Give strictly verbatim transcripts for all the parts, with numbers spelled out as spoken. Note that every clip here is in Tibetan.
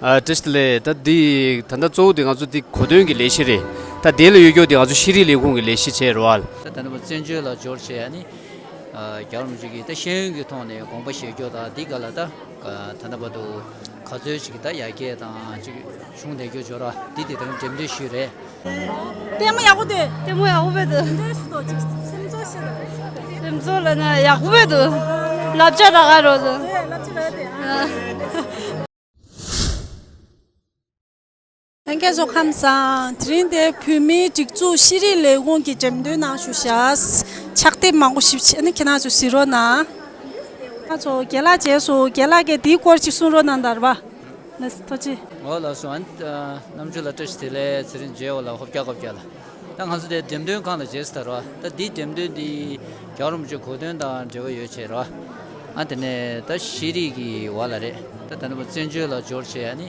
ཨ། བཀྲ་ཤིས་བདེ་ལེགས། ད་འདི་ད་ལྟ་གཙོ་བོ་དེ་ང་ཚོ་འདི་གོ་སྟོན་གྱི་ལས་གཞི་རེད། ད་དེ་ལ་ཡོད་རྒྱུ་དེ་ང་ཚོ་ཤེས་རིག་ལས་ཁུངས་ཀྱི་ལས་གཞི་བྱས་རེད་བ། ད་ད་ནི་བཙན་བྱོལ་ལ་འབྱོར་བྱས་ཨ་ནི། ཨ། རྒྱལ་བ་རིན་པོ་ཆེ་གིས་ད་ཤེས་ཡོན་གྱི་ཐོག་ནས་དགོངས་པ་བཞེས་རྒྱུ་དང་འདི་ག་ལ་ད་ད་ལྟ་བར་དུ་ག་ཚོད་ཅིག་ད་ཡར་རྒྱས་དང་ཅིག་བྱུང་བསྡད་རྒྱུ་འབྱོར་བ་འདི་དེ་ལྟར་འགྲེམས་སྟོན་ཞུས་རེད། ལྟད་མོ་ཡག་པོ་འདུག་ལྟད་མོ་ཡག་པོ་འདུག་སེམས་ཚོར་ཞིག་འདུག་སེམས་ཚོར་ལ་ན་ཡག་པོ་འདུག་ལབ་བྱ་ད་ག་རོ་འདུག་ལབ་བྱ་ད་དེ། ཨ། ལྷན་རྒྱས་ཚོ་ཁམས་བཟང་། དེ་རིང་དེ་བོད་མིའི་སྒྲིག་འཛུགས་ཤེས་རིག་ལས་ཁུངས་ཀྱིས་འགྲེམས་སྟོན་གནང་བཞུགས་ཤག་ཕྱག་དེབ་མང་པོ་ཞིག་བྱས་ནས་ཁྱེད་རང་ཚོ་གཟིགས་རོགས་གནང་། ང་ཚོ་རྒན་ལགས་མཇལ་སོང་། རྒན་ལགས་ཀྱིས་དེའི་སྐོར་ཅིག་གསུང་རོགས་གནང་དར་བ། ལགས་སོ། ཐུགས་རྗེ་ཆེ། འོ་ལགས་སོ། ཨ་ནི་ཨ་རྣམ་འགྱུར་ལ་བཀྲ་ཤིས་བདེ་ལེགས། ཚེ་རིང་མཇལ་བ་ལ་ཧོབ་རྒྱག་ཧོབ་རྒྱག་ལ། ད་ང་ཚོ་དེ་འགྲེམས་སྟོན་ཁང་ལ་མཇལ་སོང་ད་རོ། ད་འདི་འགྲེམས་སྟོན་འདི་རྒྱལ་བ་རིན་པོ་ཆེ་གོ་སྟོན་དང་འབྲེལ་བ་ཡོད་བྱས་རོ། ཨ་དེ་ནས་ད་ཤེས་རིག་གི་བར་ལ་རེད། ད་ད་ནི་བཙན་བྱོལ་ལ་འབྱོར་བྱས་ཨ་ནི།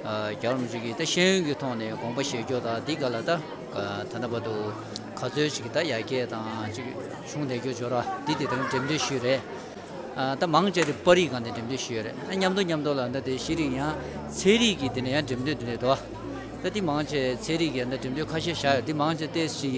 ཨ། རྒྱལ་བ་རིན་པོ་ཆེ་གིས་ད་ཤེས་ཡོན་གྱི་ཐོག་ནས་དགོངས་པ་བཞེས་རྒྱུ་དང་འདི་ག་ལ་ད་ད་ལྟ་བར་དུ་ག་ཚོད་ཅིག་ད་ཡར་རྒྱས་དང་ཅིག་བྱུང་བསྡད་རྒྱུ་འབྱོར་བ་འདི་དེ་ལྟར་འགྲེམས་སྟོན་ཞུས་རེད། ཨ། ད་མང་ཆེ་དེ་པར་རིས་སྒང་དེ་འགྲེམས་སྟོན་ཞུས་ཡོད་རེད། ཨ། མཉམ་དུ་མཉམ་དུ་ལ་ད་དེ་ཤེས་རིག་ཡང་ཚན་རིག་གི་དེ་ནས་ཡང་འགྲེམས་སྟོན་དེ་འདྲས་འདུག་ད་དེ་མང་ཆེ་ཚན་རིག་གི་ཡང་ད་འགྲེམས་སྟོན་ཁ་ཤས་བཞག་ཡོད། དེ་མང་ཆེ་ཏོག་ཙམ་ཅིག་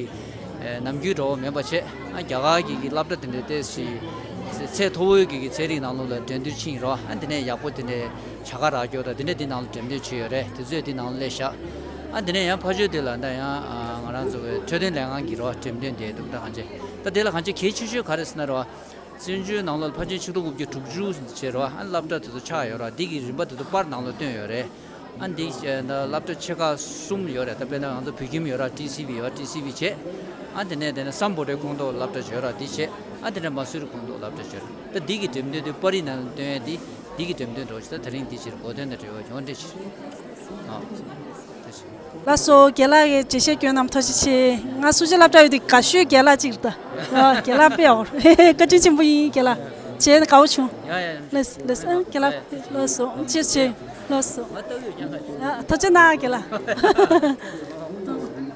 ཨ། ནམ་རྒྱུན་འདྲ་བོ་མིན་པ་བྱས། ཨ། རྒྱ་གར་གྱི་གི་སློབ་གྲྭ་དེ་འདྲས་ཏོག་ཙམ་ཅིག་ཚད་མཐོ་བོའི་གི་གི་ཚན་རིག་ནང་ལོགས་ལ་འགྲན་བསྡུར་ཕྱིན་རོགས། ཨ། དེ་ནས་ཡག་པོ་དེ་འདྲས་བྱ་དགའ་རག་རྒྱུ་དང་དེ་འདྲས་དེ་ནང་ལ་འགྲེམས་སྟོན་བྱས་ཡོད་རེད། དེ་ཚོས་དེ་ནང་ལ་སླེབས་ཤག་ཨ། དེ་ནས་ཡང་ཕར་ཕྱོགས་དེ་ལ་ད་ཡང་ཨ། ང་རང་ཚོ་གི་འཕྲོད་བསྟེན་ལས་ཁང་གི་རོགས་འགྲེམས་སྟོན་དེ་འདུག་ད་གང་ཅི་ད་དེ་ལ་གང་ཅི་གལ་ཆེ་ཤོས་ག་རེ་ཟེར་ན་རོགས། བཙན་བྱོལ་ནང་ལོགས་ལ་ཕལ་ཆེར་ཆིག་སྟོང་དགུ་བརྒྱ་དྲུག་ཅུ་བྱས་རོགས། ཨ། སློབ་གྲྭ་དེ་ཚོ་ཆགས་ཡོད་རོགས། འདི་གི་རིམ་པ་དེ་ཚོ་པར་ནང་ལ་བཏོན་ཡོད་རེད། ཨ། འདི་ད་སློབ་གྲྭ་ཆེ་ཁག་གསུམ་ཡོད་རེད། ད་དཔེར་ན་ང་ཚོ་བོད་ཁྱིམ་ཡོད་ར། ཊི་སི་བི་ཡོད་ར། ཊི་སི་བི་བྱས། ཨ། དེ་ནས་དེ་ནས་སམ་བྷོ་ཊའི་ཁོངས་གཏོགས་སློབ་གྲྭ་ཡོད་ར། འདི་བྱས། ཨ། དེ་ནས་མ་སུ་རི་ཁོངས་གཏོགས་སློབ་གྲྭ་ཡོད་ར། ད་འདི་གི་འགྲེམས་སྟོན་དེ་པར་རིས་ནང་ལ་བཏོན་ཡ་འདི་འདི་གི་འགྲེམས་སྟོན་འགྲོ་ཞིག་ད་དེ་རིང་འདི་ཕྱིར་གོ་སྟོན་དང་འབྲེལ་བ་ཡོང་འདྲེ་ཞིག་ཨ། ལགས་སོ། རྒན་ལགས་ཀྱིས་འགྲེལ་བཤད་སྐྱོན་གནང་། ཐུགས་རྗེ་ཆེ། ང་སུ་ཇི་སློབ་གྲྭ་ཡོད་དུས་དགའ་ཤོས་རྒན་ལགས་གཅིག་རེད་ད། རྒན་ལགས་དཔེ་ཡག་པོ་རེད། བཀའ་དྲིན་ཆེན་པོ་ཡིན་རྒན་ལགས། བྱས་ན་དགའ་བོ་བྱུང་། ཡ་ཡ། ལགས་ལགས། ཨ། རྒན་ལགས་ལགས་སོ། ཐུགས་རྗེ་ཆེ། ལགས་སོ། ང་ལྟ་གི་ཡོད་ཀྱང་ཁ་ཤས། ཨ། ཐུགས་རྗེ་གནང་རྒན་ལགས།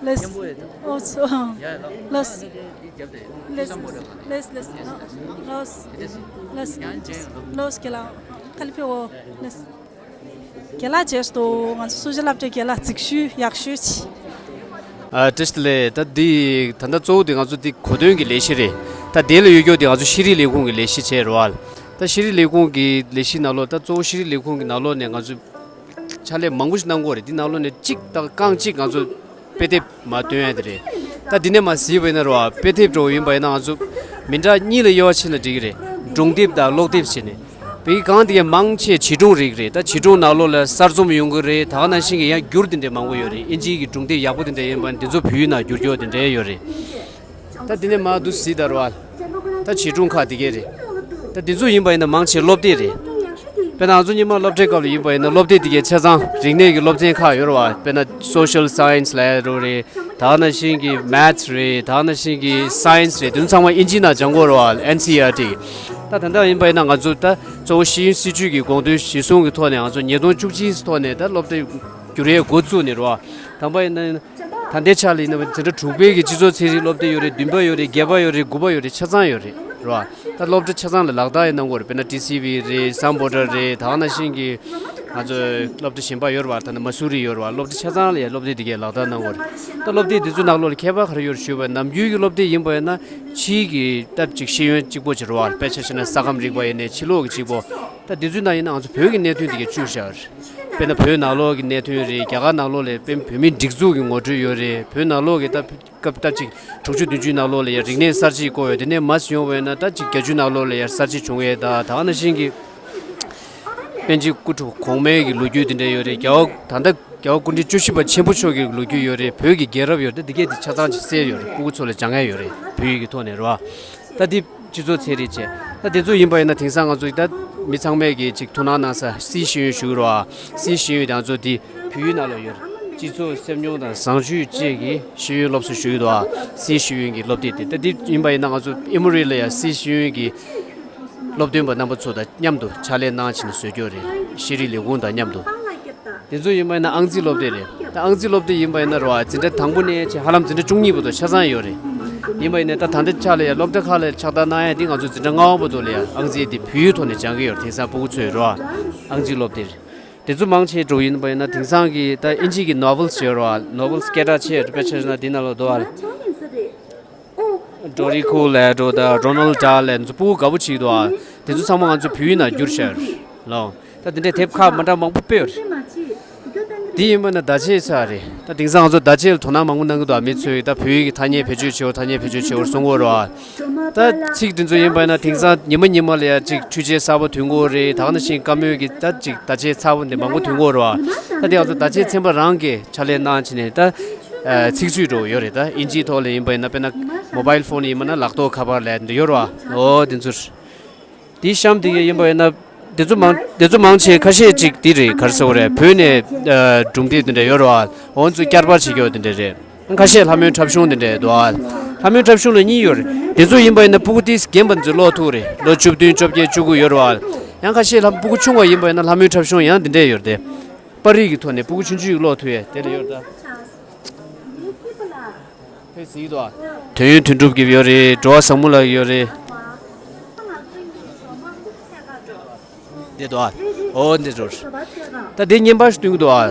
ལགས་སོ། ཨོ་སོ། ཡ་ཡ། ལགས་སོ། ལགས་སོ། ལགས་སོ། ལགས་སོ། ལགས་སོ། ལགས་སོ། ལགས་སོ། རྒན་ལགས། ཁ་ལི་ཕེ་འོ། ལགས་སོ། རྒན་ལགས་བྱས་སོ། ང་ཚོ་སུ་ཇི་སློབ་གྲྭའི་རྒན་ལགས་གཟིགས་ཞུ་ཡག་ཤོས་ཆེ། ཨ། བཀྲ་ཤིས་བདེ་ལེགས། ད་འདི་ད་ལྟ་གཙོ་བོ་དེ་ང་ཚོ་འདི་གོ་སྟོན་གྱི་ལས་གཞི་རེད། ད་དེ་ལ་ཡོད་རྒྱུ་དེ་ང་ཚོ་ཤེས་རིག་ལས་ཁུངས་ཀྱི་ལས་གཞི་བྱས་རེད་བ། ད་ཤེས་རིག་ལས་ཁུངས་ཀྱི་ལས་གཞི་ནང་ལོགས། ད་གཙོ་བོ་ཤེས་རིག་ལས་ཁུངས་ཀྱི་ནང་ལོགས་ནས་ང་ཚོ་ཕྱག་ལས་མང་པོ་ཞིག་གནང་གི་ཡོད་རེད། འདི་ནང་ལོགས་ནས་གཅིག་དང་རྐང་གཅིག་ང་ཚོ་དཔེ་དེབ་མར་སྟོན་ཡ་དེ་རེད། ད་འདི་ནས་མར་གཟིགས་པ་ཡིན་ན་རེད་བ། དཔེ་དེབ་འདྲ་བོ་ཡིན་པ་ཡིན་ན་ང་ཚོ་མི་འདྲ་གཉིས་ལ་དབྱེ་བ་ཕྱེ་ན་འགྲིག་གི་རེད། སྒྲུང་དེབ་དང་ཀློག་དེབ་བྱས་ནས། བོད་ཡིག་སྒང་དེ་གའི་མང་ཆེ་བྱིས་སྒྲུང་རིགས་རེད། ད་བྱིས་སྒྲུང་ནང་ལོགས་ལ་གསར་རྩོམ་ཡོང་གི་རེད། ད་ག་ནང་བཞིན་གྱི་ཡང་འགྱུར་དེ་འདྲ་མང་པོ་ཡོད་རེད། ཨིན་ཇིའི་གི་སྒྲུང་དེབ་ཡག་པོ་དེ་འདྲ་ཡིན་པ་འདི་ཚོ་བོད་ཡིག་ནང་བསྒྱུར་རྒྱུ་དེ་འདྲ་ཡོད་རེད། ད་འདི་ནས་མར་འདུག་གཟིགས་དང་རེད་བ། ད་བྱིས་སྒྲུང་ཁག་དེ་གའི་རེད། ད་འདི་ཚོ་ཡིན་པ་ཡིན་ན་མང་ཆེ་སློབ་དེབ་རེད། དཔེར་ན་ང་ཚོ་སྔོན་མ་སློབ་གྲྭའི་སྐབས་ལ་ཡིན་པ་ཡིན་ན་སློབ་དེབ་དེ་གའི་ཆ་ཚང་རིག་གནས་ཀྱི་སློབ་ཚན་ཁག་ཡོད་རེད་བ། དཔེར་ན་social science ལབ་ཡ་རེད། ད་ག་ནང་བཞིན་གྱི་maths རེད། ད་ག་ནང་བཞིན་གྱི་science རེད། དེ་ཚོ་ཚང་མ་ཨིན་ཇིའི་ནང་སྦྱང་དགོས་རེད་བ། ཨེན་སི་ཨི་ཨར་ཊི། ད་ད་ལྟ་ཡིན་པ་ཡིན་ན་ང་ཚོ་ད་གཙོ་བོ་ཤེས་ཡོན་སྲིད་བྱུས་ཀྱི་དགོངས་དོན་གཞིར་བཟུང་གི་ཐོག་ནས་ང་ཚོ་ཉིས་སྟོང་བཅུ་གཅིག་ཐོག་ནས་ད་སློབ་གྲྭ་བསྒྱུར་ཡས་འགོ་བཙུགས་ནས་རེད་བ། དང་པ་ཡིན་ན་ད་ལྟའི་ཆ་ལ་ཡིན་ན་འཛིན་གྲྭ་དྲུག་པའི་གི་སྤྱི་ཚོགས་ཚན་རིག་སློབ་དེབ་ཡོད་རེད། བདུན་པ་ཡོད་རེད། བརྒྱད་པ་ཡོད་རེད། དགུ་པ་ཡོད་རེད། ཆ་ཚང་ཡོད་རེད། རེད་བ། ད་སློབ་གྲྭ་ཆ་ཚང་ལ་ལག་བསྟར་ཡང་གནང་དགོས་རེད། དཔེར་ན་ཊི་སི་ཝི་རེད། སམ་བྷོ་ཊ་རེད། ད་ག་ནང་བཞིན་གྱི་ང་ཚོ་སློབ་གྲྭ་གཞན་པ་ཡོད་རེད་བ། ད་ནི་མ་སུ་རི་ཡོད་རེད་བ། སློབ་གྲྭ་ཆ་ཚང་ལ་ཡང་སློབ་དེབ་དེ་གའི་ལག་བསྟར་གནང་དགོས་རེད། ད་སློབ་དེབ་དེ་ཚོའི་ནང་ལོགས་ལ་ཁྱད་པར་ག་རེ་ཡོད་རེད་ཞུས་པ་ན། ནམ་རྒྱུན་གྱི་སློབ་དེབ་ཡིན་པ་ཡིན་ན་ཕྱིའི་གི་སྟབས་ཅིག་ཤེས་ཡོན་གཅིག་པོ་ཅིག་རེད་བ། དཔེ་ཆ་བཞག་ན་ས་ཁམས་རིག་པ་ཡིན་ནའི་ཕྱི་ལོགས་ཀྱི་གཅིག་པོ། ད་དེ་ཚོའི་ནང་ཡིན་ན་ང་ཚོ་བོད་ཀྱི་གནད་དོན་དེ་གའི་བཅུག་བཞག་ཡོད་རེད། དཔེར་ན་བོད་ནང་ལོགས་ཀྱི་གནད་དོན་རེད། རྒྱ་གར་ནང་ལོགས་ལ་དཔེར་ན་བོད་མིའི་སྒྲིག་འཛུགས་ཀྱི་ངོ་སྤྲོད་ཡོད་རེད། བོད་ནང་ལོགས་ཀྱི་ད་སྐབས་ད་ཅིག་དྲུག་ཅུ་བདུན་ཅུའི་ནང་ལོགས་ལ་ཡང་རིག་གནས་གསར་བརྗེ་བསྐོར་ཡོད། དེ་ནས་མར་ཡོང་བས་ན་ད་ཅིག་བརྒྱད་ཅུའི་ནང་ལོགས་ལ་ཡང་གསར་བརྗེ་བྱུང་བས། ད་ད་ག་ནང་བཞིན་གྱི་པཎ་ཆེན་སྐུ་ཕྲེང་གོང་མའི་གི་ལོ་རྒྱུས་དེ་འདྲ་ཡོད་རེད། རྒྱལ་བ་ད་ལྟ་རྒྱལ་བ་སྐུ་ཕྲེང་བཅུ་བཞི་པ་ཆེན་པོ་མཆོག་གི་ལོ་རྒྱུས་ཡོད་རེད། བོད་ཀྱི་རྒྱལ་རབས་ཡོད་རེད། འདི་གས་འདི་ཆ་ཚང་ཅིག་གསལ་ཡོད་རེད། སྤུ་གུ་ཚོ་ལ་སྦྱང་ཡ་ཡོད་རེད། བོད་ཡིག་གི་ཐོག་ནས་རེད་བ། ད་འདི་སྤྱི་ཚོགས་ཚན་རིག་བྱས། ད་དེ་ཚོ་ཡིན་པ་ཡིན་ན་དེང་སང་ང་ཚོ་ད་མི་ཚང་མས་ཀྱི་ཅིག་ཐུགས་སྣང་གནང་ས་སིའི་ཤེས་ཡོན་ཞུ་གི་རེད་བ། སིའི་ཤེས་ཡོན་དེ་ང་ཚོ་འདི་བོད་ཡིག་ནང་ལ་ཡོད་རེད། སྤྱི་ཚོགས་སེམས་མྱོང་དང་བཟང་སྤྱོད་བཅས་ཀྱི་ཤེས་ཡོན་སློབ་གསོ་ཞུ་གི་འདུག་ཨ། སིའི་ཤེས་ཡོན་གྱི་སློབ་དེབ་དེ། ད་འདི་ཡིན་པ་ཡིན་ན་ང་ཚོ་ཨེ་མོ་རི་ལ་ཡང་སིའི་ཤེས་ཡོན་གྱི་སློབ་སྟོན་པ་རྣམ་པ་ཚོ་དང་མཉམ་དུ་ཕྱག་ལས་གནང་བྱས་ནས་བཟོ་རྒྱུ་རེད། ཤེས་རིག་ལས་ཁུངས་དང་མཉམ་དུ། དེ་ཚོ་ཡིན་པ་ཡིན་ན་ཨང་རྩིས་སློབ་དེབ་རེད། ད་ཨང་རྩིས་སློབ་དེབ་ཡིན་པ་ཡིན་ན་རེད་བ། འཛིན་གྲྭ་དང་པོ་ནས་བྱས་ཧ་ལམ་འཛིན་གྲྭ་བཅུ་གཉིས་བར་དུ་ཆ་ཚང་ཡོད་རེད། ཡིན་པ་ཡིན་ན་ད་ད་ལྟའི་ཆ་ལ་ཡང་སློབ་གྲྭ་ཁག་ལ་ཕྱག་བསྟར་གནང་ཡ་འདི་ང་ཚོ་འཛིན་གྲྭ་ལྔ་པ་བར་དུ་ལ་ཡང་ཨང་རྩིས་དེ་བོད་ཡིག་ཐོག་ནས་སྦྱང་གི་ཡོད་རེད། དེང་སང་སྤུ་གུ་ཚོས་རེད་བ། ཨང་རྩིས་སློབ་དེབ་རེད། དེ་ཚོ་མང་ཆེ་འགྲོ་ཡིན་པ་ཡིན་ན། དེང་སང་གི་ད་ཨིན་ཇི་གི་ནོ་ཝེལ་སི་ཡོད་རེད་བ། ནོ་ཝེལ་སི་སྐད་གྲགས་ཆེ་དཔེ་ཆ་བཞག་ན་དེ་ནང་ལོགས་འདུག་བ། ཌོ་རི་ཁོ་ལེ་འགྲོ་ད་རོ་ནལ་ཌལ་ལེ་ཚོ་སྤུ་གུ་དགའ་པོ་བྱེད་ཀྱི་འདུག་བ། དེ་ཚོ་ཚང་མ་ང་ཚོ་བོད་ཡིག་ནང་བསྒྱུར་བཞག་ཡོད་རེད་ལོ། ད་དེ་འདྲའི་དེབ་ཁག་མ་འདྲ་མང་པོ་སྤེལ་ཡོད་རེད། འདི་ཡིན་པ་ན་བརྡ་ཆད་ཚར་རེད། ད་དེང་སང་ང་ཚོ་བརྡ་ཆད་ལ་དོ་སྣང་མང་པོ་གནང་གི་འདུག་མི་ཚོས་ད་བོད་ཡིག་གི་ཐ་སྙད་བེད་སྤྱོད་བྱེད་འོ་ཐ་སྙད་བེད་སྤྱོད་བྱེད་འོར་གསུང་གི་ཡོད་རེད་བ། ད་ཚིག་དེ་ཚོ་ཡིན་པ་ན་དེང་སང་ཉི་མ་ཉི་མ་ལ་ཡ་གཅིག་འཕྲུལ་ཆས་གསར་པ་ཐོན་གྱི་ཡོད་རེད། ད་ག་ནང་བཞིན་བཀའ་མོལ་གྱི་ད་གཅིག་བརྡ་ཆད་གསར་པ་འདི་མང་པོ་ཐོན་གྱི་ཡོད་རེད་བ། ད་དེ་ང་ཚོ་བརྡ་ཆད་ཚན་པ་རང་གིས་ཕྱག་ལས་གནང་བྱས་ནས་ད་ཚིག་མཛོད་འདྲ་བོ་ཡོད་རེད། ད་ཨིན་ཇིའི་ཐོག་ལ་ཡིན་པ་ཡིན་ན་དཔེར་ན་མོ་བྷལ་ཕོན་ཡིན་པ་ན་ལག་ཐོག་ཁ་པར་ལབ་འདི་ཡོད་རེད་བ། འོ་དེ་ཚོ་རེད། དེའི་གཤམ་དེ་ག་ཡིན་པ་ཡིན་ན། དེ་ཚོ་མང་དེ་ཚོ་མང་ཆེ་ཁ་ཤས་ཅིག་དེ་རེད། ག་རེ་ཟེར་དགོས་རེད། བོད་ནས་ཨ་སྒྲུང་དེབ་དེ་འདྲ་ཡོད་རེད་བ། འོ་ཚོ་བསྐྱར་པར་བྱེད་ཀྱི་ཡོད་དེ་འདྲ་རེད། ཁ་ཤས་ལྷ་མོའི་འཁྲབ་གཞུང་དེ་འདྲ་འདུག་ཨ། ལྷ་མོའི་འཁྲབ་གཞུང་ལ་གཉིས་ཡོད་རེད། དེ་ཚོ་ཡིན་པ་ཡིན་ན་སྤུ་གུ་ཏིས་རྒན་པ་ཚོས་ཀློག་ཐུབ་རེད། ལོ་བཅུ་བདུན་བཅོ་བརྒྱད་བཅུ་དགུ་ཡོད་རེད་བ། ཡང་ཁ་ཤས་ལྷ་སྤུ་གུ་ཆུང་བ་ཡིན་པ་ཡིན་ན་ལྷ་མོའི་འཁྲབ་གཞུང་ཡང་དེ་འདྲ་ཡོད་རེད་དེ། པར་རིས་ཀྱི་ཐོག་ནས་སྤུ་གུ་ཆུང་ཆུང་ཡིས་ཀློག་ཐུབ་ཡས་དེ་ལ་ཡོད་རེད་ད། ཕེབས་སྲིད་དོ། དོན་ཡོད་དོན་གྲུབ་ཀྱི་ཡོད་རེད། འགྲོ་བ་བཟང་མོ་ལགས་ཡོད་རེད། འདི་དོ། འོ་འདི་རོ། ད་འདི་བརྙན་པར་ཞིག་སྟོན་གྱི་འདུག་ཨ།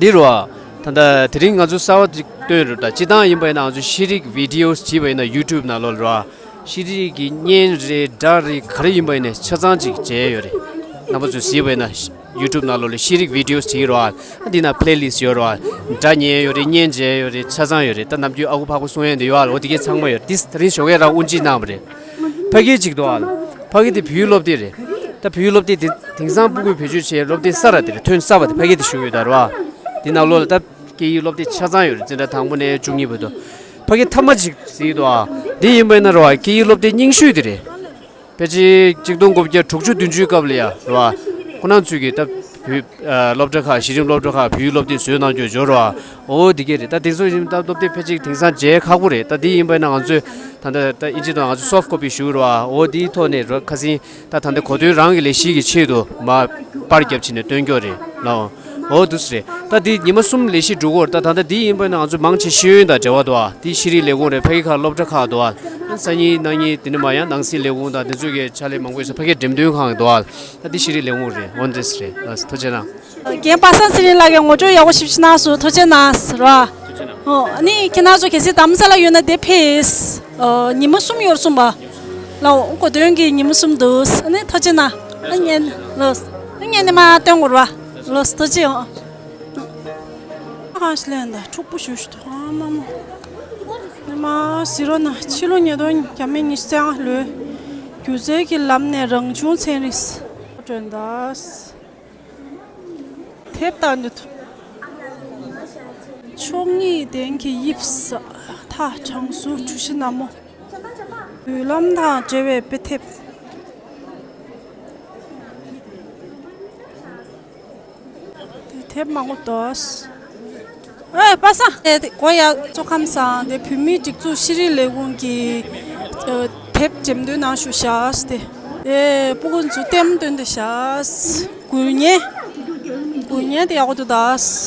འདི་རོ། ད་ད་དེ་རིང་ང་ཚོ་གསར་བ་ཅིག་སྟོན་རོ། ད་སྤྱི་བཏང་ཡིན་པ་ཡིན་ན་ང་ཚོ་ཤེས་རིག་བི་ཌི་ཡོ་བྱས་པ་ཡིན་ན་ཡུ་ཊུབ་ནང་ལོགས་ལ་རོ། ཤེས་རིག་གི་བརྙན་རེད་སྒྲ་རེད་ག་རེ་ཡིན་པ་ཡིན་ནའི་ཆ་ཚང་ཅིག་མཇལ་ཡོད་རེད། རྣམ་པ་ཚོས་གཟིགས་པ་ཡིན་ན་ཡུ་ཊུབ་ནང་ལོགས་ལ་ཤེས་རིག་བི་ཌི་ཡོ་བྱེད་ཀྱི་རོགས་ཨ། འདི་ན་པི་ལེ་ལིསི་ཡོད་རོགས་ཨ། སྒྲ་ཉན་ཡོད་རེད། བརྙན་མཇལ་ཡོད་རེད། ཆ་ཚང་ཡོད་རེད། ད་ནམ་རྒྱུན་ཨ་ཁུ་ཕག་པ་གསུང་ཡས་འདི་ཡོད་ཨ། འོ་དེ་གས་ཚང་མ་ཡོད་རེད། འདི་ད་རིང་ཞོགས་ཀས་རང་དབུ་འབྱེད་གནང་བ་རེད། ཕ་གི་གཅིག་འདུག་ཨ། ཕ་གི་དེ་བོད་ཡིག་སློབ་དེབ་རེད། ད་བོད་ཡིག་སློབ་དེབ་དེ་དེང་སང་སྤུ་གུས་བེད་སྤྱོད་བྱེད་སློབ་དེབ་གསར་ར་དེ་རེད། ཐོན་གསར་བ་དེ་ཕ་གི་དེ་ཞུ་གི་ཡོད་ད་རོགས་ཨ། འདི་ནང་ལོགས་ལ་ད། སྐད་ཡིག་སློབ་དེབ་ཆ་ཚང་ཡོད་རེད། འཛིན་གྲྭ་དང་པོ་ནས་བཅུ་གཉིས་བར་དུ། ཕ་གི་མཐའ་མ་ཅིག་གཟིགས་འདུག་ཨ། འདི་ཡིན་པ་ཡིན་ན་རོ་ཨ། སྐད་ཡིག་སློབ་དེབ་རྙིང་ཤོས་དེ་རེད། ཕལ་ཆེར་གཅིག་སྟོང་དགུ་བརྒྱ་དྲུག་ཅུ་བདུན་ཅུའི་སྐབས་ལ་ཡ་རོ་ཨ། ཁོ་རང་ཚོས་ཀྱི་ད་བོད་ཨ་སློབ་གྲྭ་ཁག་གཞི་རིམ་སློབ་གྲྭ་ཁག་བོད་ཡིག་སློབ་དེབ་བཟོས་གནང་རྒྱུ་འབྱོར་རོ་ཨ། འོ་འདི་གས་རེད། ད་དེ་ཚོ་ཡིན་ད་སློབ་དེབ་ཕལ་ཆེར་དེང་སང་མཇལ་ཁག་པོ་རེད། ད་འདི་ཡིན་པ་ཡིན་ན་ང་ཚོས་ད་ད་ད་ཨིན་ཇི་དང་ང་ཚོས་སོཕ་ཊི་ཀོ་པི་ཞུ་རོ་ཨ། འོ་འདིའི་ཐོག་ནས་རོ་ཁ་སང་། ད་ད་ལྟ་གོ་སྟོན་རང་གི་ལས་གཞི་གི་ཆེད་དུ་མ་པར་བརྒྱབ་བྱས་ནས་སྟོན་རྒྱུ་རེད་ལགས། འོ་འདུག་སེ་རེད། ད་འདི་ཉི་མ་གསུམ་ལས་གཞི་འགྲོ་གི་ཡོད་རེད། ད་ད་ལྟ་འདི་ཡིན་པ་ན་ང་ཚོ་མང་ཆེ་ཤེས་ཡོན་དང་འབྲེལ་བ་འདུག་ཨ། འདི་ཤེས་རིག་ལས་ཁུངས་རེད། ཕ་གི་ཁག་སློབ་གྲྭ་ཁག་འདུག་ཨ། སང་ཉིན་གནངས་ཉིན་དེ་ནས་མ་ཡང་ནང་སྲིད་ལས་ཁུངས་དང་འདི་ཚོ་གི་ཕྱག་ལས་མང་པོ་ཡོད་ས། ཕ་གིའི་འགྲེམས་སྟོན་ཁང་གི་འདུག་ཨ། ད་འདི་ཤེས་རིག་ལས་ཁུངས་རེད། འོ་འདུག་སེ་རེད། ལགས་སོ། ཐུགས་རྗེ་གནང་། རྒན་པ་སངས་ཚེ་རིང་ལགས་ཀྱིས་ངོ་སྤྲོད་ཡག་པོ་ཞིག་གནང་སོང་། ཐུགས་རྗེ་གནང་ཟེར་བ། ཨོ་ཨ་ནི་ཁྱེད་རང་ཚོ་གལ་སྲིད་རྡ་རམ་ས་ལ་ཡོད་ན་དེ་ཕེབས། ཨོ་ཉི་མ་གསུམ་ཡོད་གསུངས་པ། ལགས་འོ་གོ་སྟོན་གྱི་ཉི་མ་གསུམ་འདུག་ཨ་ནི་ཐུགས་རྗེ་གནང་། ཨ་ཉན་ལོས། ཨ་ཉན་ནི་མ་སྟོན་དགོས་ར། ལོས་ཐུགས་རྗེ་ཨོ། ཧང་ཤི་ལན་ད་འཁྲུག་པོ་ཞུ་ཞུ་ཐུ་ཨ་མ་མ། ནི་མ་ཟི་རོ་ན་ཕྱི་ལོ་ཉིས་སྟོང་ཉི་ཤུ་རྩ་ལྔ་ལོའི་སྒྱུ་རྩལ་གྱི་ལམ་ནས་རང་བྱུང་ཚན་རིག་སྒྲོན་ད། དེབ་ལྟ་འདོད། མཆོག་གཉིས་ལྡན་གྱི་དབྱིབས། ཐག་གྲང་སུ་གྲུ་བཞི་ནག་མོ། མདུན་ལམ་དང་འབྲེལ་བའི་དཔེ་དེབ། དེབ་མང་པོ་འདུག་ཨེ་པ་སངས། དེ་དེ་གོ་ཡ་གཙོ་ཁམས་བཟང་། དེ་བོད་མིའི་སྒྲིག་འཛུགས་ཤེས་རིག་ལས་ཁུངས་ཀྱི་ཨ་དེབ་འགྲེམས་སྟོན་ནང་ཞུགས་ཤག་ཟེར་ཏེ། དེ་སྤུ་གུ་ཚོ་ལྟད་མོ་སྟོན་བསྡད་ཤག་ཟེར། འགུལ་བརྙན། འགུལ་བརྙན་དེ་ཡག་པོ་འདུག་ད་ཟེར།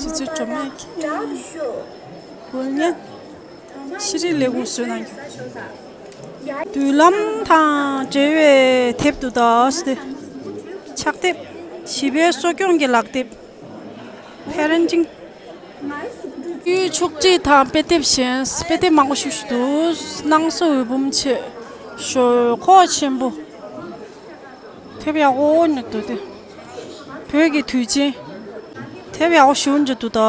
ཅི་ཚོད་སྒྲོལ་མ་ཁྱེད། འགུལ་བརྙན། ཤེས་རིག་ལས་ཁུངས་བཟོས་གནང་རྒྱུ། མདུན་ལམ་དང་འབྲེལ་བའི་དེབ་འདུག་ད་ཟེར་ཏེ། ཕྱག་དེབ། བྱིས་པའི་གསོ་སྐྱོང་གི་ལག་དེབ། Parenting། ཡུལ་ཕྱོགས་སྒྲིག་དང་དཔེ་དེབ་གཞན། དཔེ་དེབ་མང་པོ་ཞིག་འདུག་སྣང་ས་འོད་འབུམ་ཆེ། ཞོག་ཁོག་ཆེན་པོ། དེབ་ཡག་པོ་ཉོ་འདུག་སྟེ། བོད་ཀྱི་དུས་ཆེན། དེབ་ཡག་པོ་ཞིག་འདུག་ད།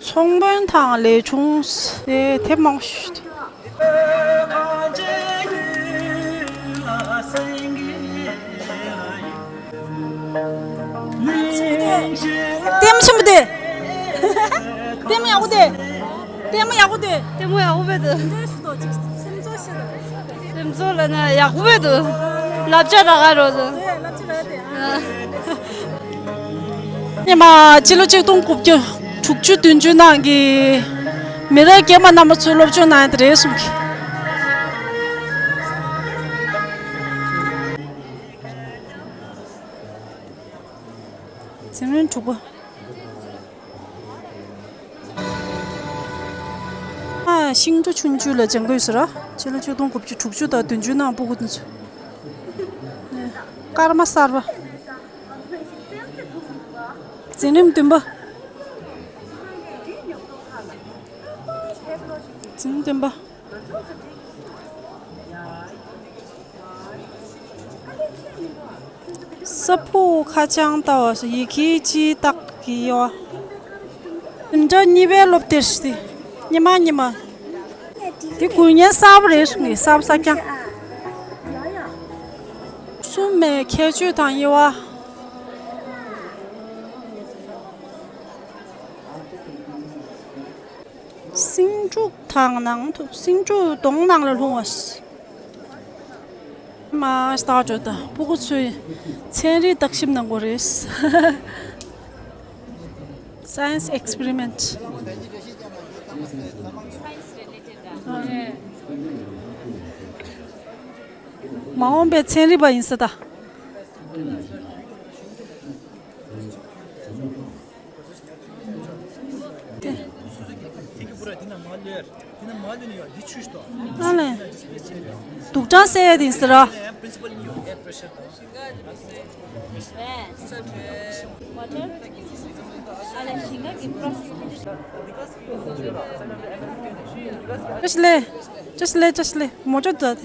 ཚོང་དཔོན་དང་ལས་ཆུང་། དེ་དེབ་མང་པོ་ཞིག་འདུག་ལྟད་མོ་ཆེན་པོ་དེ། ལྟད་མོ་ཡག་པོ་དེ། ལྟད་མོ་ཡག་པོ་དེ། ལྟད་མོ་ཡག་པོ་བས་དེ། འདི་འདྲ་ཞིག་འདུག་ཅིག་སེམས་ཚོར་ཞིག་འདུག་སེམས་ཚོར་ལ་ན་ཡག་པོ་བས་འདུག་ལབ་བྱ་ར་ག་རོ་དེ། ཨེ་ལབ་བྱ་ར་དེ། ཨ། ཉི་མ་ཕྱི་ལོ་ཆིག་སྟོང་དགུ་བརྒྱ་དྲུག་ཅུ་བདུན་ཅུ་ནང་གི་མི་རབས་རྒན་པ་རྣམ་པ་ཚོས་སློབ་སྦྱོང་གནང་ཡ་དེ་རེད་གསུང་གི། འཛིན་རིམ་དྲུག་པ། ཨ། ཤིང་འབྲུ་ཆུང་ཆུང་ལ་སྦྱང་དགོས་ཟེར་ར། ཕྱི་ལོ་ཆིག་སྟོང་དགུ་བརྒྱ་དྲུག་ཅུ་དང་བདུན་ཅུ་ནང་སྤུ་གུ་དེ་ཚོ། སྐར་མ་གསར་པ། འཛིན་རིམ་བདུན་པ། འཛིན་རིམ་བདུན་པ། ས་ཕུག་ཁ་བྱང་ལྟ་བ་སོགས་ཡི་གེ་སྤྱིའི་རྟགས་ཀྱི་དབྱེ་བ། འཛིན་གྲྭ་གཉིས་པའི་སློབ་དེབ་སྟེ། ཉི་མ་ཉི་མ། དེ་དགུན་ཉལ་གསར་པ་རེད་གསུང་གི་གསར་པ་གསར་རྐྱང་། གསུམ་མའི་ཁྱད་ཆོས་དང་དབྱེ་བ། སེང་ཕྲུག་དང་ནང་དུ་སེང་ཕྲུག་གདོང་ནང་ལ་ལྷུང་བ། མ་ལྟ་བརྗོད་དང་སྤུ་གུ་ཚོས་ཚན་རིག་བརྟག་ཞིབ་གནང་དགོས་རེད། Science experiment. མ་འོངས་པའི་ཚན་རིག་པ་ཡིན་ས་ད། ཨ་ལས། དུག་སྦྲང་བསལ་ཡས་དེ་ཟེར་ར། ཅེས་ལེ། ཅེས་ལེ། ཅེས་ལེ། མོ་ཅོ་ད་དེ།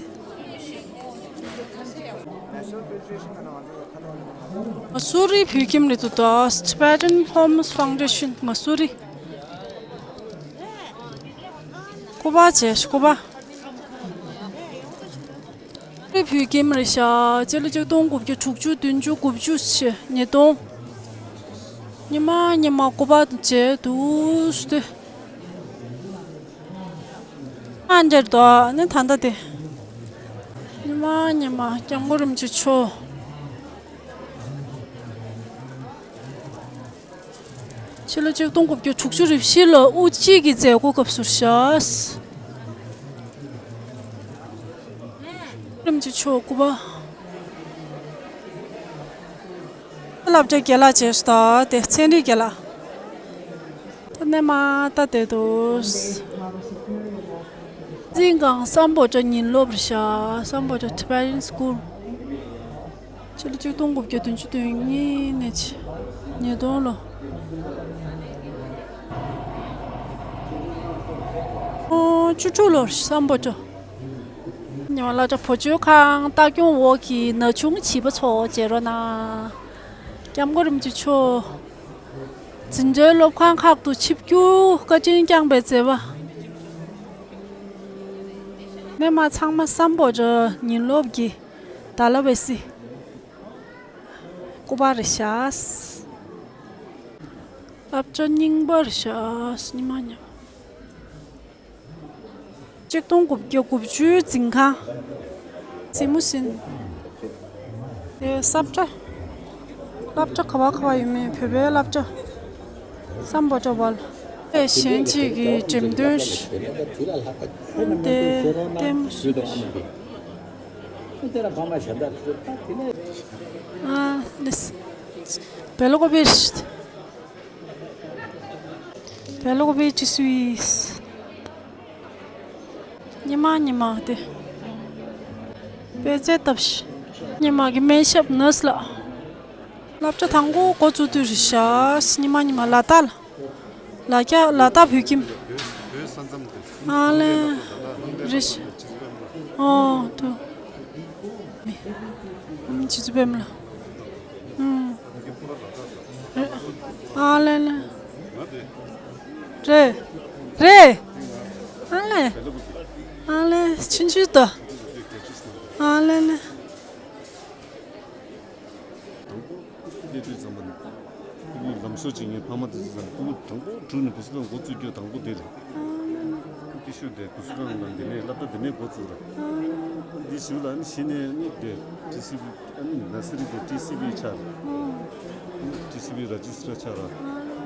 མ་སུ་རི་བོད་ཁྱིམ་རེད་འདུག་ད། Tibetan Homes Foundation མ་སུ་རི། སྐུ་པར་བྱས་སྐུ་པར། སུ་རི་བོད་ཁྱིམ་རེད་ཤག་སྤྱི་ལོ་ཆིག་སྟོང་དགུ་བརྒྱ་དྲུག་ཅུ་བདུན་ཅུ་དགུ་བཅུ་ཕྱེད་ཉིས་སྟོང་། ཉི་མ་ཉི་མ་སྐུ་པར་བྱས་འདུག་སྟེ། ཨ་འདྲེར་དོ་ནི་ད་ལྟ་དེ། ཉི་མ་ཉི་མ་སྐྱབས་མགོན་རིན་པོ་ཆེ་མཆོག་སྤྱི་ལོ་ཆིག་སྟོང་དགུ་བརྒྱ་དྲུག་ཅུ་རེ་བཞི་ལོ་དབུ་དཔྱད་ཀྱི་མཛད་སྒོ་སྐབས་སུ་བཞག་རིན་པོ་ཆེ་མཆོག་སྐུ་པར། སློབ་གྲྭའི་རྒན་ལགས་བྱས་སོ་ད་དེ་ཚན་རིག་རྒན་ལགས། ད་ནས་མ་ད་དེ་དུ། འཛིན་ཁང་སམ་བྷོ་ཊ་ཉིན་སློབ་རེད་ཤག་སམ་བྷོ་ཊ་Tibetan School། ཕྱི་ལོ་ཆིག་སྟོང་དགུ་བརྒྱ་བདུན་ཅུ་དོན་གཉིས་ནས་ཕྱི་ཉིས་སྟོང་ལོ། ཨོ་བཅུ་དྲུག་ལོར་སམ་བྷོ་ཊ། ཉི་མ་བླ་གྲྭ་བུ་བཅོལ་ཁང་ལྟ་སྐྱོང་འོག་གི་ན་ཆུང་བྱིས་པ་ཚོ་མཇལ་རོགས་གནང་། སྐྱབས་མགོན་རིན་པོ་ཆེ་མཆོག་འཛིན་གྲྭའི་སློབ་ཁང་ཁག་ཏུ་ཆིབས་བསྒྱུར་བཀའ་དྲིན་བསྐྱངས་པའི་མཛད་པ། ནས་མ་ཚང་མ་སམ་བྷོ་ཊ་ཉིན་སློབ་ཀྱི་ད་ལ་བའི་སི། སྐུ་པར་རེད་ཤག་སློབ་གྲྭ་རྙིང་པ་རེད་ཤག་སྙེ་མ་ཉམས། ཆིག་སྟོང་དགུ་བརྒྱ་དགུ་བཅུའི་འཛིན་ཁང་། རྩེད་མོ་ཟིན། དེ་སློབ་གྲྭ། སློབ་གྲྭ་ག་བ་ག་བ་ཡོད་མེད་བོད་པའི་སློབ་གྲྭ། སམ་བྷོ་ཊ་བ་ལ། དེ་གཞན་གཅིག་གི་འགྲེམས་སྟོན་ཞིག་དེ་ལྟད་མོ་ཞིག་ཨ་ལེས། བེ་ལོ་ཀོ་བེ་ཤི། བེ་ལོ་ཀོ་བེ་ཅི་སུ་ཡིས། ཉི་མ་ཉི་མ་དེ། དཔེ་ཆ་ལྟ་བྱ། ཉི་མ་གི་སྨན་ཞབས་ནར་སི་ལགས། སློབ་གྲྭ་དང་པོ་འགོ་བཙུགས་དུས་རེད་ཤག་ཉི་མ་ཉི་མ་ལ་དྭགས་ལ། ལ་རྒྱ་ལ་དྭགས་བོད་ཁྱིམ། ཨ་ལེ། རེད་ཤག་ཨོ་ཏུ། ཨམ་ཆི་ཆི་པེམ་ལ། ཨ་ལེ་ལེ། རེད། རེད། ཨ་ལེ། ཨ་ལེ་ཆུང་ཆུང་དུ། ཨ་ལེ་ལེ། དང་པོ་སླེབས་དུས་ཙམ་པ་ནས་ཁོ་གཉིས་ལམ་བཟོ་བྱེད་མཁན་ཕ་མ་དེ་ཚོ་ཚང་ཕྲུ་གུ་དང་པོ་དྲུག་ནས་བུ་གསོ་ཁང་འགོ་བཙུགས་རྒྱུ་དང་པོ་དེ་རེད། སྐྱིད་ཤོད་དེ་བུ་གསོ་ཁང་ལ་འདི་ནས་སློབ་གྲྭ་འདི་ནས་འགོ་བཙུགས་ར། འདི་ཞུ་ལ་ནི་གཞི་ནས་ནི་དེ་ཊི་སི་བི་ཨ་ནི་ནར་སི་རི་དེ་ཊི་སི་བི་ཆགས་ར། ཊི་སི་བི་ར་ཇི་སི་ཊར་ཆགས་ར།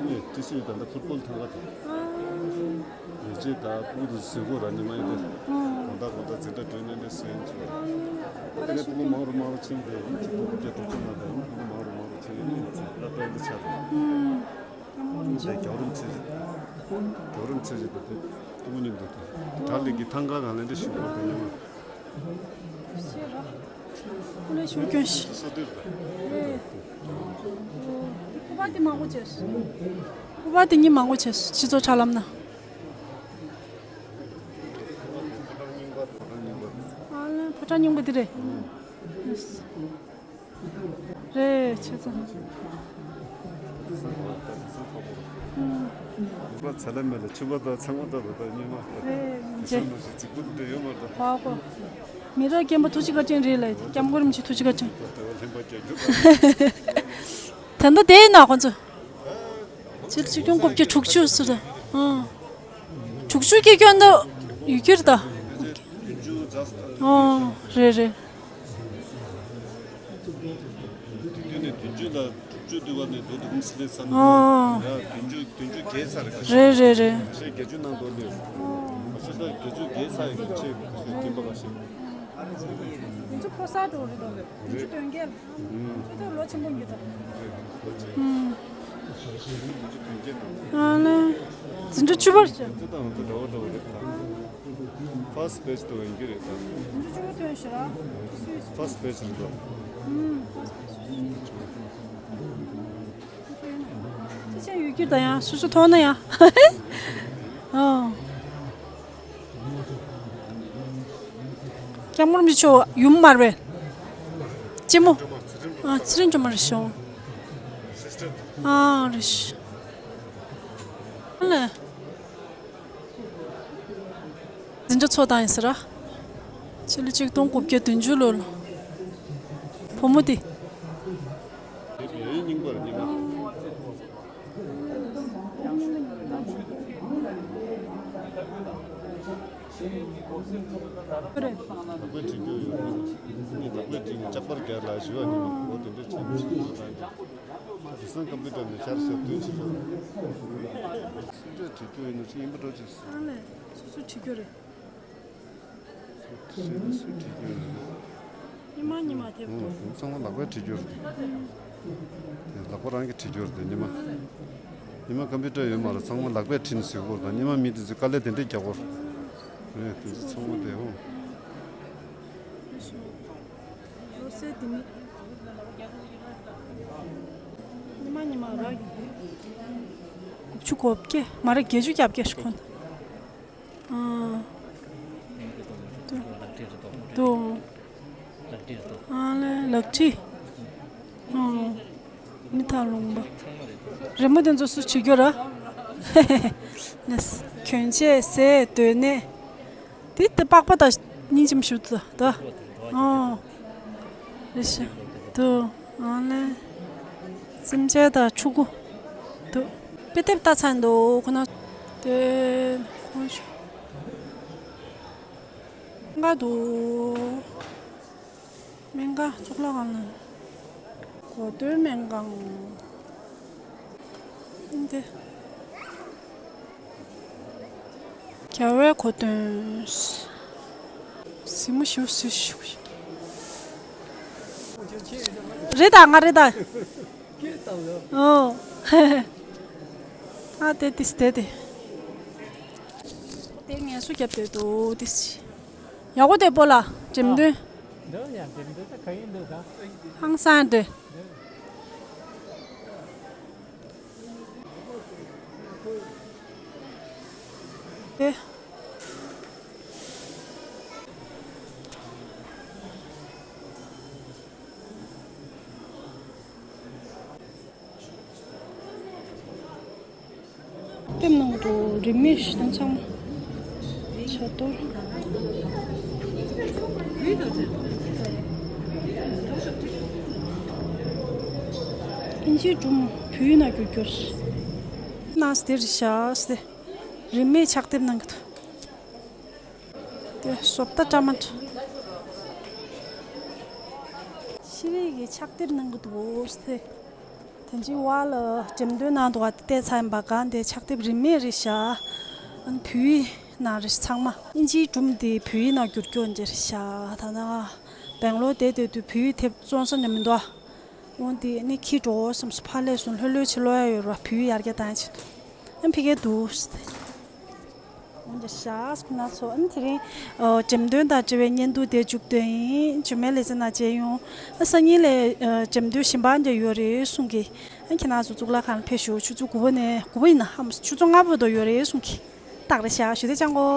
ནི་ཊི་སི་བི་ད་ལྟ་ཕུཊ་བོལ་ཐང་ག་དང་། ལས་བྱེད་དང་ཕྲུ་གུ་དེ་བཟོས་གོ་ར་ཉི་མ་ཡིན་ཏེ། དགོང་དག་དགོང་དག་འཛིན་གྲྭ་གྲོལ་ནས་ནས་སོན་ཆོག་དེ་ནས་ཕྲུ་གུ་མང་རུ་མང་རུ་ཕྱིན་ཏེ་ཡིན་གཅིག་ཏུ་བརྒྱ་དྲུག་ཅུ་ནང་དུ་ཕྲུ་གུ་མང་རུ་མང་རུ་ཕྱིན་ནས་ད་ལྟ་འདི་ཆགས་རེད། དེ་རྒྱལ་བ་རིན་པོ་ཆེ་རྒྱལ་བ་རིན་པོ་ཆེ་རེད་དེ་ཕྲུ་གུ་མཉམ་དུ་དེ་གྲྭ་ལས་ཀྱི་ཐང་ག་གང་ལས་འདྲ་ཞུ་དགོས་དེ་ཉི་མ། ཁོ་ལས་ཤུགས་སྐྱོན་ཞིག་སོ་དུས་དང་། ཨེ། ཁོ་པ་དེ་མང་པོ་བྱས་སོང་། ཁོ་པ་དེ་གཉིས་མང་པོ་བྱས་སོང་། སྤྱི་ཚོགས་དྲ་ལམ་ན། ཨ་ལེ་ཕོ་བྲང་རྙིང་པ་དེ་རེད། རེད་ཆེ་ཚང་། ཡུམ་པ་ཚ་ལ་མེ་ལ་ཕྱུ་པ་དང་ཚང་མ་དང་དང་ཉི་མ་དང་རེད་ཇེ་ཞུ་ནང་བཞིན་རྫིག་པོ་འདྲ་ཡོད་མ་རེད། ཧ་གོ། མི་རབས་རྒན་པ་ཐུགས་རྗེ་བཀའ་དྲིན་རེད་ལ་སྐྱབས་མགོན་རིན་པོ་ཆེ་ཐུགས་རྗེ་བཀའ་དྲིན། ད་ལྟ་དེ་ན་ཁོང་ཚོ། ཕྱི་ལོ་ཆིག་སྟོང་དགུ་བརྒྱ་དྲུག་ཅུ་ཟེར། ཨང་། དྲུག་ཅུ་སྐྱེ་སྐྱོན་ད་ཡོད་ཀྱི་རེད་ད། ཨང་། རེད་རེད། དུས་ནས་བདུན་ཅུ་ལ་དྲུག་ཅུ་དུས་བ་ནས་མདོ་དུ་ཁུམ་སི་ལེ་ས་ནས། ཨང་། ཡ་བདུན་ཅུ་བདུན་ཅུ་བརྒལ་ཚར་ག་ཤེད། རེད་རེད་རེད། ཤེད་བརྒྱད་ཅུ་ནང་དུ་ལས། ཤེད་ད་བརྒྱད་ཅུ་བརྒལ་ཚར་ཡོད་ཀྱི་ཆེད་ཀྱི་ཁྱིམ་པ་ག་ཤེད། ང་ཚོ་ཕོ་གསར་འགྲོ་རེད་དོ། བདུན་ཅུ་དོན་བརྒྱད། ང་ཚོ་ལོ་ཆེན་པོ་ཡོད་དོ། ཨང་། འཛིན་གྲྭ་བཅུ་པར་བྱས། ང་ཚོ་དང་ང་ཚོ་འདྲ་བོ་འདྲ་བོ་རེད་ད། ཕར་སི་བེ་ཆི་དུ་ཡིན་གྱི་རེད་ད། འཛིན་གྲྭ་བཅུ་པ་ཐོན་ཤག་ར། ཕར་སི་བེ་ཆི་རེད་དོ། ཨང་། ཕར་སི་བེ་ཆི། ཅི་ཆེན་ཡོད་ཀྱི་ད་ཡང་སོ་སོ་མཐོང་ན་ཡང་། ཨང་། སྐྱབས་མགོན་རིན་པོ་ཆེ་ཡུམ་མ་རེད། གཅེན་མོ། ཨ་ཚེ་རིང་སྒྲོལ་མ་རེད་ཤག་ཨ་རེད་ཤག་ཨ་ལས། འཛིན་གྲྭ་ཚོགས་བཏང་ཡིན་ཟེར་ར། ཕྱི་ལོ་ཆིག་སྟོང་དགུ་བརྒྱ་བདུན་ཅུ་ལོ་ལ། བུ་མོ་དེ། ལག་པས་བྲིས་རྒྱུ་ཡོད་ནི་ལག་པས་བྲིས་ནས་ལྕགས་པར་རྒྱག་ལ་ཞུ་བ་ནི་འོ་དེ་འདྲ་བྱས་ནས་བྲིས་རྒྱུ་དང་། དེང་སང་ཀམ་པུ་ཊར་ནས་ཤར་ཤར་བསྟུན་བྱེད་ཆོག་སུ་འདྲ་བྲིས་རྒྱུ་ཡིན་ན་ཅི་ཡིན་པ་འགྲོ་ཅིག་ཨ་ལས། སོ་སོ་བྲིས་རྒྱུ་རེད། བྲིས་ན་སུས་བྲིས་རྒྱུ་ཡིན་ན། ཉི་མ་ཉི་མ་དེབ་ཏུ། ཚང་མ་ལག་པས་བྲིས་རྒྱུ་རེད། ལག་པ་རང་གིས་བྲིས་རྒྱུ་རེད་ཉི་མ། ཉི་མ་ཀམ་པུ་ཊར་ཡོད་མ་རེད། ཚང་མ་ལག་པས་བྲིས་ནས་བཟོས་དགོས་རེད། ཉི་མ་མི་དེ་ཚོས་དཀའ་ལས་དེ་འདྲས་རྒྱག་དགོས་རེད། དེ་ཚོ་ཚང་མ་དེ་འོ། ལོ་སེ་དེ་མི། ཉི་མ་ཉི་མ་རག་གི། དགུ་བཅུ་གོ་བརྒྱད་མ་རེད། བརྒྱད་ཅུ་གྱ་བརྒྱད་ཞིག་ཁོ་ན། ཨ། དུ། དུ། ཨ་ལེ་ལག་ཁྲི། ཨ། མི་ཐང་ལུང་པ། རི་མོ་དེ་ཚོ་སུ་བྱེད་རྒྱུ་ར། ལས། གྱོན་ཆས་ཟས་སྡོད་གནས། དེ་དེ་པགས་པ་དང་སྙིང་རྗེ་མོ་ཞུ་ད་ད། ཨོ། རེ་ཞིག་དུ་ཨང་ལེ། སེམས་ཅན་དང་ཕྲུ་གུ། དུ། དཔེ་དེབ་ལྟ་ཚར་འདུག་ཁོ་ན། དེ་ཁོང་ཆུ། ང་འདུག་སྨན་ཁང་གཙུག་ལག་ཁང་ལ། གོ་སྟོན་སྨན་ཁང་། འདི། རྒྱལ་བའི་གོ་སྟོན། གཟིགས་མོ་ཞུ་ཞུ་ཞུ། རེད་ད་ང་རེད་ད། ཨོ། ཨ་དེ་དེ་དེ་དེ། དེ་ངལ་གསོ་རྒྱབ་བསྡད་འདུག་དེ། ཡག་པོ་དེ་པོ་ལ་འགྲེམས་སྟོན། འདི་ཡང་འགྲེམས་སྟོན་ད་ག་ཡིན་འདུག་ད། ཧང་སང་འདི། དེ། ལྟད་མོ་ནང་དུ་རིན་མེད་ཞིག་དང་ཚང་མ་ཆ་གཏོར། ཨིན་ཇིའི་སྒྲུང་བོད་ཡིག་ནང་བསྒྱུར་རྒྱུ། ནང་སྟེ་རི་ཤ་སྟེ་རིན་མེད་ཕྱག་དེབ་གནང་གི་འདུག་དེ་བཟོ་ལྟ་བཀྲ་མ་བཀྲ། ཤེས་རིག་གི་ཕྱག་དེབ་གནང་གི་འདུག་སྟེ། དེ་འཇིག་བ་ལ་འགྲེམས་སྟོན་ནང་དུ་བལྟས་ཚར་ཡིན་པ་གང་དེ་ཕྱག་དེབ་རིན་མེད་རེད་ཤག་ཨ་ནི་བོད་ཡིག་ནང་རེད་ཚང་མ། ཨིན་ཇིའི་སྒྲུང་དེ་བོད་ཡིག་ནང་བསྒྱུར་རྒྱུ་འདི་རེད་ཤག་ད་ནང་སྦེང་ལོར་བསྡད་བསྡད་དུས་བོད་ཡིག་དེབ་བཙོང་ས་ནས་མི་འདུག་འོ་དེ་ནི་ཁྱི་འགྲོ་བསམ་སོང་། ཕར་ལས་སོང་ལྷོད་ལྷོད་བྱེད་ལོ་ཡ་ཡོད་ར། བོད་ཡིག་ཡར་རྒྱས་བཏང་ཡ་ཆེད་དུ་ཨ་ཕི་ཀའི་འདུག་འོན་ཀྱང་ཤག་ཁྱེད་རང་ཚོ། ཨ་ནི་དེ་རིང་ཨ་འགྲེམས་སྟོན་དང་འབྲེལ་བའི་བརྙན་ཐུང་དེ་མཇུག་སྡོད་ཡིན། འཇིགས་མེད་ལེ་ཚན་ནང་མཇལ་ཡོང་། ཨ་སང་ཉིན་ལ་ཨ་འགྲེམས་སྟོན་གཞན་པ་འདྲ་ཡོད་རེད་གསུང་གི། ཨ་ཁྱེད་རང་ཚོ་གཙུག་ལག་ཁང་ལ་ཕེབས་ཤོག་ཆུ་ཚོད་དགུ་པ་ནས། དགུ་པ་ཡིན་ན། ཨམ། ཆུ་ཚོད་ལྔ་པ་བར་དུ་ཡོད་རེད་གསུང་གི། ཏག་རེད་ཤག་ཞུ་དེ་ཅང་གོ།